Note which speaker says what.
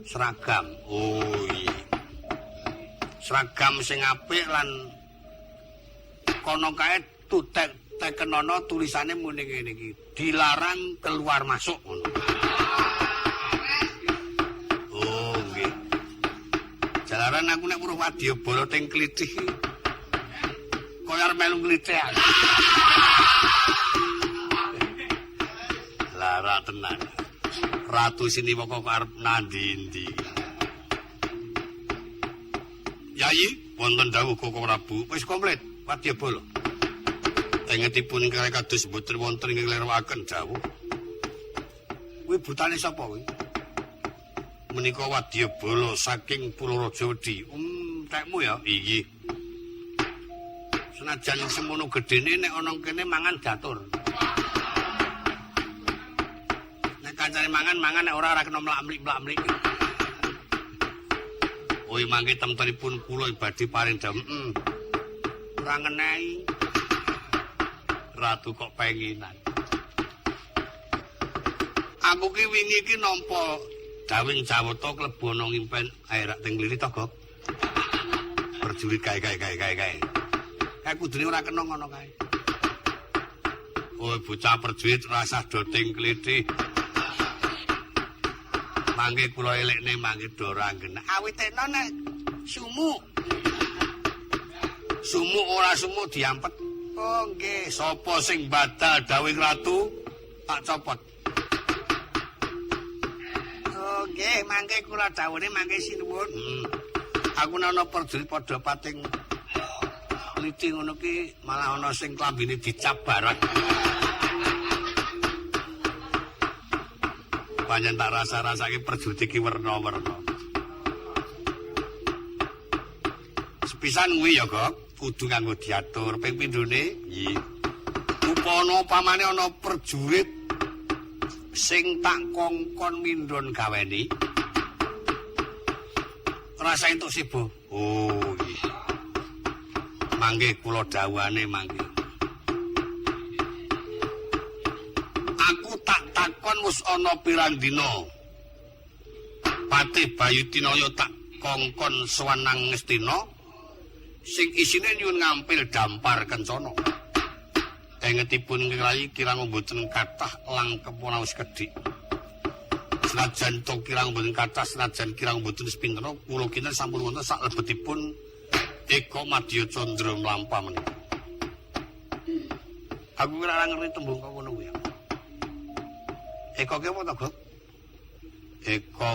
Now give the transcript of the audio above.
Speaker 1: Seragam. Oh iya. Seragam sing apik lan kono kae tutek tekenono tulisane muni ngene iki. Dilarang keluar masuk ngono. Oh nggih. Jalaran aku nek weruh wadyabala teng klithih kaya arep melu klithih. Lara tenan. Ratu Siniwaka kok arep nandi-ndi. Yayi, wonten dawuh Koko Prabu, wis komplit wadyabala. Engetipun ingkang kados mboten wonten ingkang nglerwaken dawuh. Kuwi butane sapa kuwi? Menika wadyabala saking Pulau Raja Wedi. Tekmu ya? Iya. Senajan semono gedene nek ana kene mangan diatur. Nek kancane mangan mangan nek ora ora kena mlak-mlik-mlak-mlik. Oh, mangke temtenipun kula badhe paring dawuh. Ora ngenehi. Ratu kok penginan. Aku ki wingi ki nampa dawing Jawata klebu ana ngimpen ae rak teng mliri to, Gok. Prajurit kae kae kae kae kae. Kae kudune ora kena ngono kae. Oh, bocah prajurit rasah do teng klithih. Mangke kula elekne mangke do ora nggenah. Awitena nek sumuk. Sumuk ora sumuk diampet. Oh nggih, sapa sing badal dawuhing ratu tak copot. Oh nggih, mangke kula dawuhne mangke sinuwun. Aku nek ana prajurit padha pating klithih ngono ki malah ana sing klambine dicap bareng. Pancen tak rasa-rasake prajurit iki werna-werna. Sepisan kuwi ya, Gok, kudu nganggo diatur ping pindhone. Nggih. Upana pamane ana prajurit sing tak kongkon mindhon gaweni. Rasa entuk sibo. Oh nggih. Mangke kula dawuhane mangke. Aku tak takon wis ana pirang dina. Patih Bayutinaya tak kongkon sowan nang Ngastina sing isine nyuwun ngampil dampar kencana. Engetipun ngrayi kirang mboten kathah langkep ora wis kedhik. Senajan to kirang mboten kathah, senajan kirang mboten sepintena, kula kinten sampun wonten saklebetipun Eka Madya Candra mlampah menika. Aku ora ngerti tembung kok ngono kuwi. Eka ki apa to, Gok? Eka